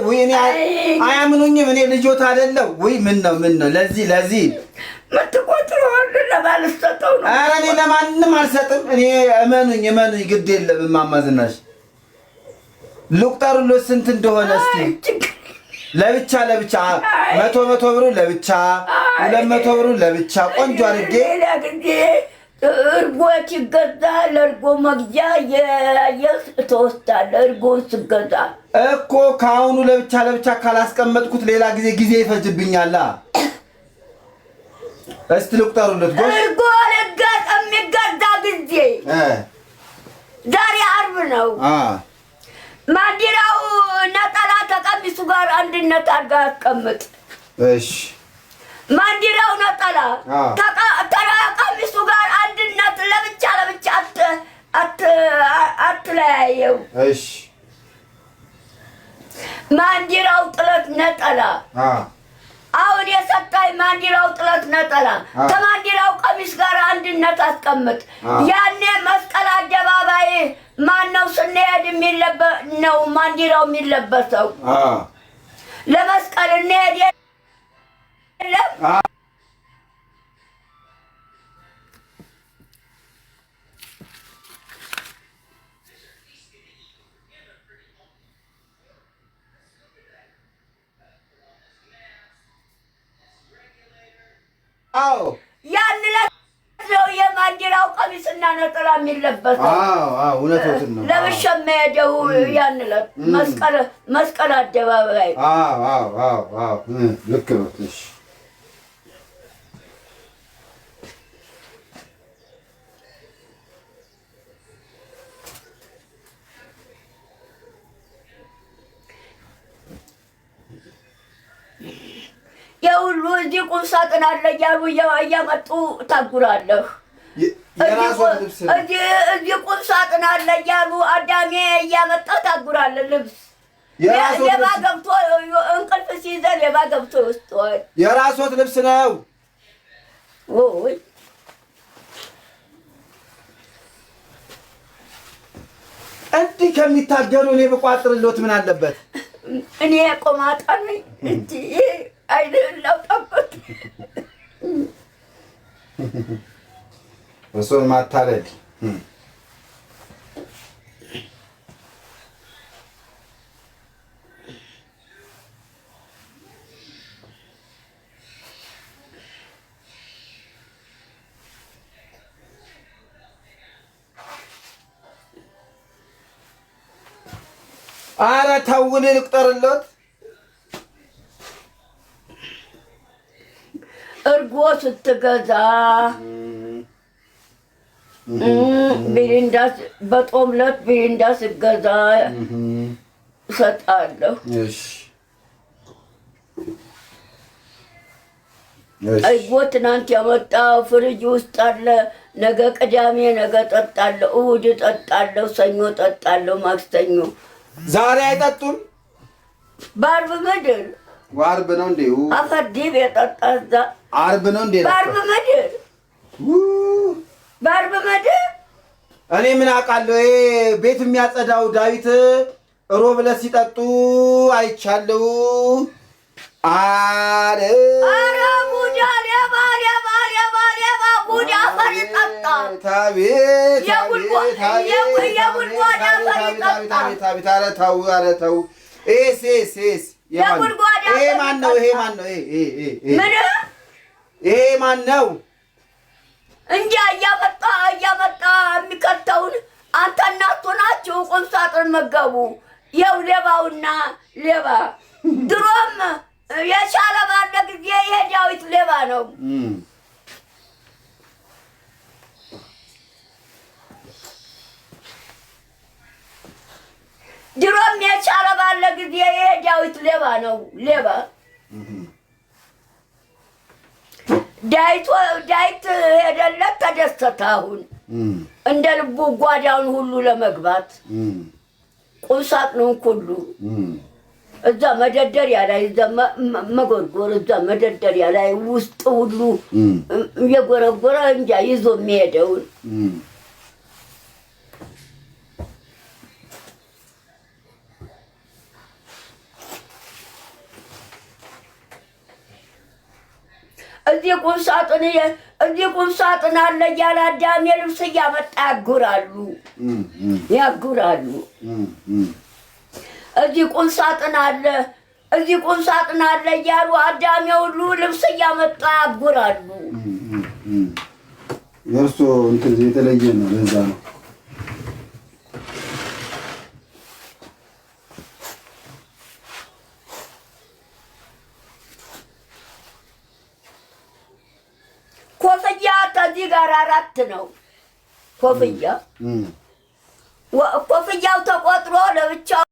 ውይ እኔ አያምኑኝም። እኔ ልጆት አይደለሁ ወይ? ምን ነው ምን ነው? ለዚህ ለዚህ የምትቆጥረዋል ለባልሰጠው ነው። ኧረ እኔ ለማንም አልሰጥም። እኔ እመኑኝ እመኑኝ፣ ግድ የለም እማማ ዝናሽ ልቁጠሩልዎት ስንት እንደሆነ እስኪ ለብቻ ለብቻ 100 100 ብሩ ለብቻ 200 ብሩ ለብቻ ቆንጆ አድርጌ ሌላ ጊዜ እርጎ ሲገዛ ለእርጎ መግዣ እያየህ ትወስዳለህ። እርጎ ስገዛ እኮ ከአሁኑ ለብቻ ለብቻ ካላስቀመጥኩት ሌላ ጊዜ ጊዜ ይፈጅብኛላ። እስቲ ልቁጠሩለት። ጎሽ እርጎ የሚገዛ ጊዜ ዛሬ ዓርብ ነው። ማንዲራው ነጠላ ተቀሚሱ ጋር አንድነት አድርጋ አስቀምጥ። እሺ ማንዲራው ነጠላ ተቀሚሱ ጋር አንድነት ለብቻ ለብቻ አትለያየው። እሺ ማንዲራው ጥለት ነጠላ አሁን የሰጣኝ ማንዲራው ጥለት ነጠላ ከማንዲራው ቀሚስ ጋር አንድነት አስቀምጥ። ያኔ መስቀል አደባባይ ማነው ስንሄድ ነው ማንዲራው የሚለበሰው። ለመስቀል እንሄድ የለም። አዎ ያን ዕለት ነው የማንዲራው ቀሚስና ነጠላ የሚለበሰው። አዎ አዎ፣ እውነትዎትን ነው። ለብሼ የምሄደው ያን ዕለት መስቀል አደባባይ። አዎ አዎ አዎ አዎ፣ ልክ ነው። እሺ የሁሉ እዚህ ቁም ሳጥን አለ እያሉ እያመጡ ታጉራለህ። እዚህ ቁም ሳጥን አለ እያሉ አዳሜ እያመጣ ታጉራለህ። ልብስ ሌባ ገብቶ እንቅልፍ ሲይዘህ ሌባ ገብቶ ይወስደዋል። የራስዎት ልብስ ነው። ወይ እንዲህ ከሚታገሉ እኔ ብቋጥርልዎት ምን አለበት? እኔ ቆማጣ ነኝ። እንዲህ አይንህን ላውጣበት። እሱን ማታለል ኧረ ተው፣ እኔ ልቁጠርልዎት። እርጎ ስትገዛ ቢሪንዳ በጦም ዕለት ቢሪንዳ ስትገዛ እሰጣለሁ። እርጎ ትናንት ያመጣው ፍሪጅ ውስጥ አለ። ነገ ቅዳሜ ነገ ጠጣለሁ፣ እሑድ ጠጣለሁ፣ ሰኞ ጠጣለሁ፣ ማክሰኞ። ዛሬ አይጠጡም? በዓርብ ምድር ዓርብ ነው እንዴ? አፈር ዲብ የጠጣ እዛ ዓርብ ነው እንዴ? በዓርብ ምድር በዓርብ ምድር እኔ ምን አውቃለሁ? ይሄ ቤት የሚያጸዳው ዳዊት ሮብ ዕለት ሲጠጡ አይቻለሁ አለ። ኧረ ቡዳ ሌባ ሌባ ሌባ ሌባ ቡዳ አፈር ይጠጣል። የጉድጓድ አፈር ይጠጣል። ኧረ ተው፣ ኧረ ተው። ኤስ ኤስ ኤስ ይሄ ማን ነው? ይሄ ማን ነው? ምን ይሄ ማን ነው? እንጃ እያመጣ እያመጣ የሚከተውን አንተ እና እሱ ናችሁ ቁም ሳጥን መገቡ። ይኸው ሌባውና ሌባ ድሮም የቻለ ባለ ጊዜ ይሄ ዳዊት ሌባ ነው። ድሮም የቻለ ባለ ጊዜ ይሄ ዳዊት ሌባ ነው። ሌባ ዳዊት ሄደለት ተደሰተ። አሁን እንደ ልቡ ጓዳውን ሁሉ ለመግባት ቁም ሳጥኑን ሁሉ እዛ መደርደሪያ ላይ እዛ መጎርጎር እዛ መደርደሪያ ላይ ውስጥ ሁሉ እየጎረጎረ እንጃ ይዞ የሚሄደውን እዚህ ቁም ሳጥን እዚህ ቁም ሳጥን አለ እያለ አዳሜ ልብስ እያመጣ ያጉራሉ ያጉራሉ። እዚህ ቁም ሳጥን አለ፣ እዚህ ቁም ሳጥን አለ እያሉ አዳሜ ሁሉ ልብስ እያመጣ ያጉራሉ። የእርሶ እንትን የተለየ ነው። ለዛ ነው። ኮፍያ ከዚህ ጋር 4 ነው። ኮፍያ ኮፍያው ተቆጥሮ ለብቻው።